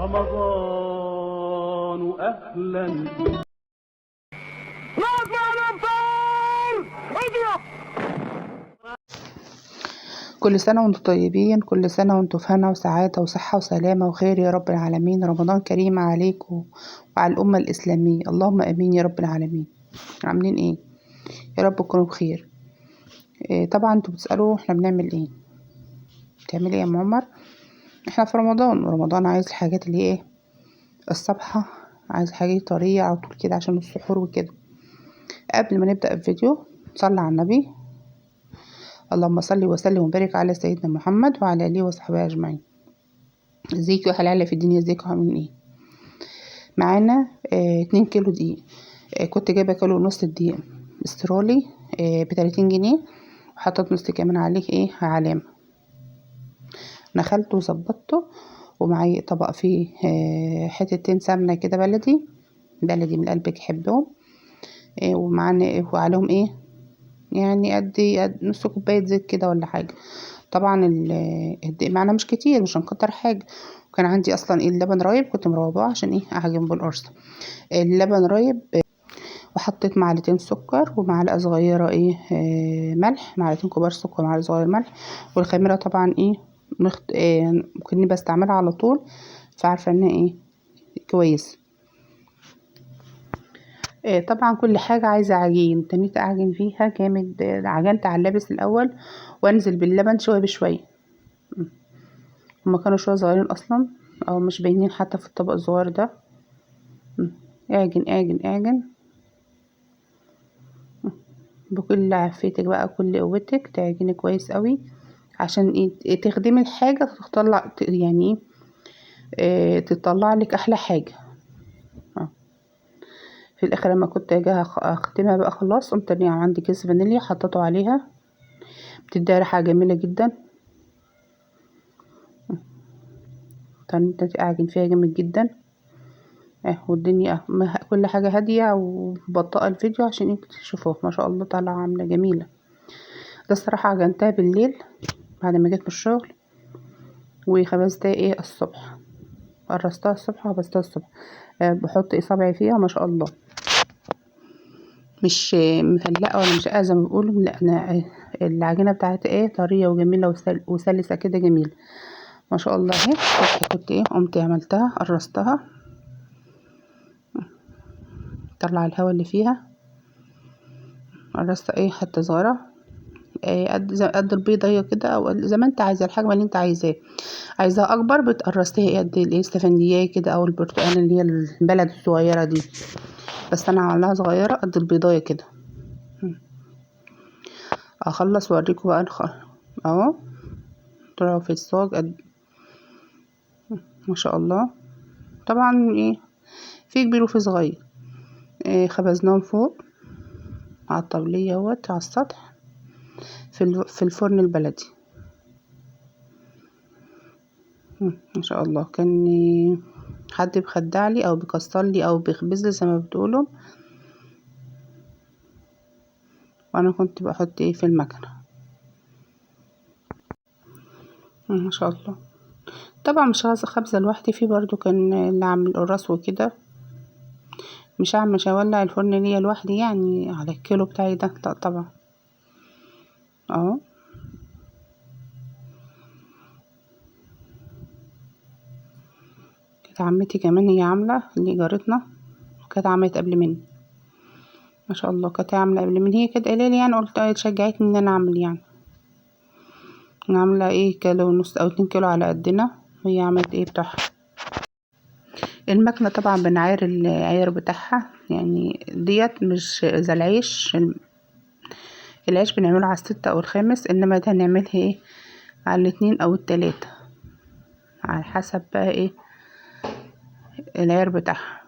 رمضان أهلا. كل سنة وانتم طيبين، كل سنة وانتم في هنا وسعادة وصحة وسلامة وخير يا رب العالمين. رمضان كريم عليكم وعلى الأمة الإسلامية، اللهم آمين يا رب العالمين. عاملين ايه؟ يا رب تكونوا بخير. إيه طبعا انتوا بتسألوا احنا بنعمل ايه، بتعمل ايه يا ام عمر؟ احنا في رمضان، ورمضان عايز الحاجات اللي هي ايه الصبحة، عايز حاجة طرية على طول كده عشان السحور وكده. قبل ما نبدأ الفيديو صلي على النبي، اللهم صل وسلم وبارك على سيدنا محمد وعلى اله وصحبه اجمعين. ازيكم يا حلالة في الدنيا، ازيكم عاملين ايه؟ معانا 2 كيلو دقيق. كنت جايبه كيلو ونص دقيق استرالي، ب30 جنيه، وحطيت نص كمان عليه ايه علامة. نخلته وظبطته، ومعايا طبق فيه حتتين سمنه كده بلدي بلدي من قلبك يحبهم، ومعانا وعليهم ايه يعني قد نص كوباية زيت كده ولا حاجة. طبعا الدقيق معانا مش كتير، مش هنكتر حاجة. وكان عندي اصلا ايه اللبن رايب، كنت مروباه عشان ايه اعجن بالقرص. اللبن رايب، وحطيت معلقتين سكر ومعلقة صغيرة ايه ملح، معلقتين كبار سكر ومعلقة صغيرة ملح. والخميره طبعا ايه ممكن بستعملها على طول، فعارفه انها ايه كويس. طبعا كل حاجة عايزه عجين، تنيت اعجن فيها جامد. عجنت على اللبس الاول وانزل باللبن شوية بشوية. هما كانوا شوية صغيرين اصلا او مش باينين حتى في الطبق الصغير ده. اعجن اعجن اعجن بكل عافيتك بقى، كل قوتك، تعجني كويس قوي عشان ايه تخدمي الحاجة، تطلع يعني ايه تطلع لك احلى حاجة. في الاخر لما كنت اجي اختمها بقى خلاص، قمت انا عندي كيس فانيليا حطيته عليها، بتديها ريحه جميلة جدا. تاني اعجن فيها جامد جدا. والدنيا كل حاجة هادية، وبطئه الفيديو عشان انتوا تشوفوه. ما شاء الله طالعه عامله جميلة. ده الصراحة عجنتها بالليل بعد ما جيت من الشغل، وخبزتها ايه الصبح، قرصتها الصبح وخبزتها الصبح. بحط اصابعي فيها ما شاء الله، مش مفلقه ولا مش زي ما بيقولوا، لا انا العجينة بتاعتي ايه طرية وجميلة وسلسه كده جميلة ما شاء الله. اهي كنت ايه قمت عملتها قرصتها، طلع الهواء اللي فيها، قرصتها ايه حتة صغيرة ايه قد البيضة كده، او زي ما انت عايزه الحجم اللي انت عايزاه. عايزاها اكبر بتقرصيها ايه قد الايه السفنديه كده، او البرتقال اللي هي البلد الصغيرة دي، بس انا عاملاها صغيرة قد البيضايه كده. اخلص واوريكم بقى اهو طلعوا في الصاج قد ما شاء الله. طبعا ايه في كبير وفي صغير. إيه خبزناهم فوق على الطبلية اهوت على السطح في الفرن البلدي. ما شاء الله. كان حد بيخدع لي او بيكسر لي او بيخبز لي زي ما بتقولوا، وانا كنت بحط ايه في المكنه. ما شاء الله. طبعا مش خبزه لوحدي، في برضو كان اللي عامل القراص وكده، مش هولع الفرن ليا لوحدي يعني على الكيلو بتاعي ده، لا طبعا. اهو كانت عمتي كمان هي عامله اللي جارتنا، كانت عملت قبل مني ما شاء الله، كانت عامله قبل مني، هي كانت قايله لي يعني، قلت شجعتني ان انا اعمل، يعني انا عامله ايه كيلو ونص او 2 كيلو على قدنا، وهي عملت ايه بتاعها. المكنه طبعا بنعاير العيار بتاعها، يعني ديت مش زي العيش، العيش بنعمله على 6 او 5، انما ده هنعملها ايه على 2 او 3 على حسب بقى ايه العيار بتاعها.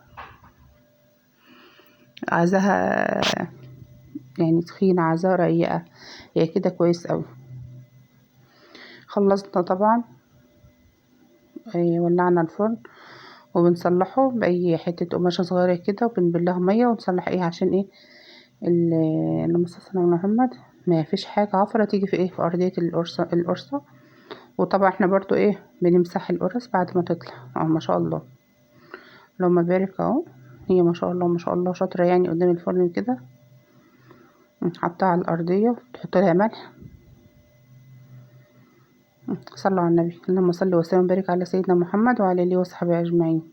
عايزاها يعني تخينة، عايزاها رقيقة، هي كده كويس قوي. خلصنا طبعا، ولعنا الفرن وبنصلحه بأي حتة قماشة صغيرة كده، وبنبلها مية ونصلح ايه عشان ايه اللهم صل على محمد، ما فيش حاجة عفرة تيجي في ايه في أرضية القرصة. وطبعا احنا برضو ايه بنمسح القرص بعد ما تطلع اهو، ما شاء الله اللهم بارك اهو. هي ما شاء الله ما شاء الله شاطرة يعني قدام الفرن كده. حطها على الأرضية، تحط لها ملح. صلوا على النبي، اللهم صل وسلم وبارك على سيدنا محمد وعلى آله وصحبه أجمعين.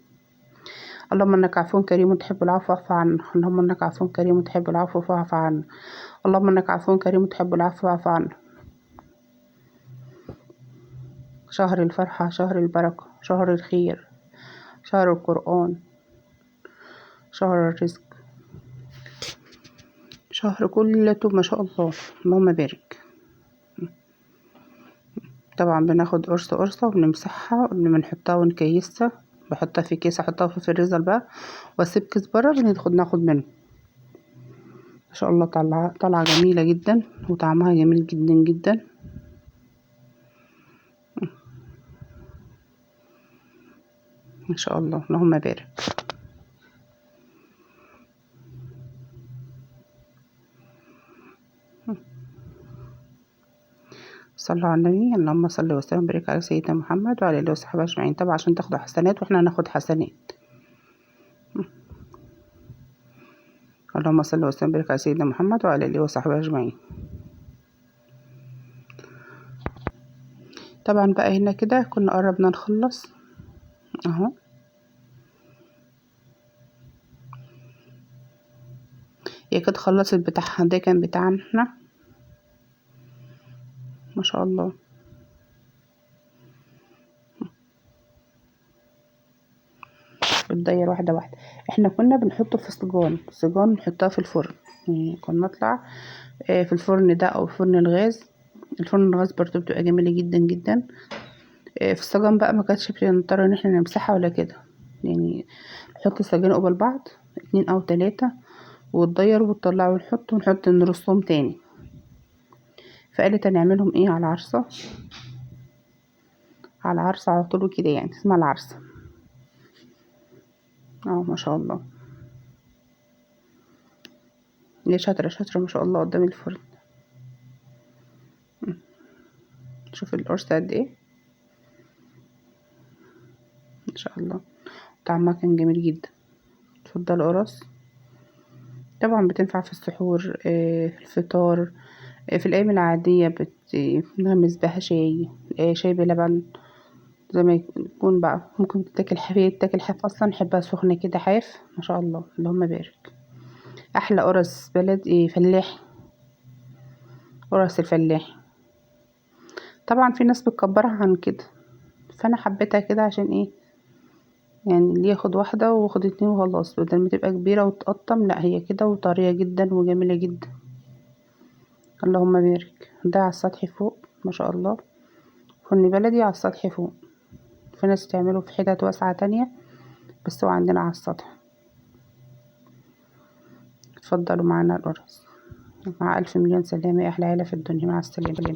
اللهم إنك عفو كريم تحب العفو فاعف عنا، اللهم إنك عفو كريم تحب العفو فاعف عنا، اللهم إنك عفو كريم تحب العفو فاعف عنا. شهر الفرحة، شهر البركة، شهر الخير، شهر القرآن، شهر الرزق، شهر كله ما شاء الله اللهم بارك. طبعا بناخد قرصة قرصة وبنمسحها قبل ما نحطها ونكيسها، بحطها في كيس، احطها في الفريزر بقى واسيب كيس بره ناخد منه. ما شاء الله طالعة جميلة جدا وطعمها جميل جدا جدا. ما شاء الله اللهم بارك. صلوا على النبي، اللهم صل وسلم وبارك على سيدنا محمد وعلى اله وصحبه اجمعين. طبعا عشان تاخدوا حسنات واحنا هناخد حسنات. اللهم صل وسلم وبارك على سيدنا محمد وعلى اله وصحبه اجمعين. طبعا بقى هنا كده كنا قربنا نخلص اهو. هي كده خلصت بتاعها، ده كان بتاعنا احنا ما شاء الله. بتضير واحدة واحدة. احنا كنا بنحطه في سجان، سجان نحطها في الفرن، يعني كنا نطلع في الفرن ده او فرن الغاز. الفرن الغاز برضو بتبقى جميلة جدا جدا. في السجان بقى ما كانتش بنضطر ان احنا نمسحها ولا كده، يعني نحط السجان قبل بعض 2 او 3 وتضير وتطلع ونحط ونحط نرصهم تاني. فقالت هنعملهم ايه على العرصة، على العرصة على طول كده، يعني اسمها العرصة اهو. ما شاء الله هي شاطرة شاطرة ما شاء الله قدام الفرن. شوف القرص قد ايه ما شاء الله، طعمها كان جميل جدا. اتفضلوا قرص. طبعا بتنفع في السحور، في الفطار، في الايام العادية بنغمس بها شاي، شاي بلبن زي ما يكون بقى. ممكن تتاكل حاف، تتاكل حاف اصلا، نحبها سخنة كده حاف ما شاء الله اللهم بارك. احلى قرص بلد ايه فلاحي، قرص الفلاحي. طبعا في ناس بتكبرها عن كده، فانا حبيتها كده عشان ايه، يعني اللي ياخد واحدة واخد 2 وخلاص، بدل ما تبقى كبيرة وتقطم، لا هي كده وطريه جدا وجميلة جدا اللهم بارك. ده على السطح فوق ما شاء الله، فرن بلدي على السطح فوق. في ناس تعمله في حتت واسعة تانية، بس هو عندنا على السطح. اتفضلوا معانا القرص. مع 1000 مليون سلامة يا أحلى عيلة في الدنيا. مع السلامة.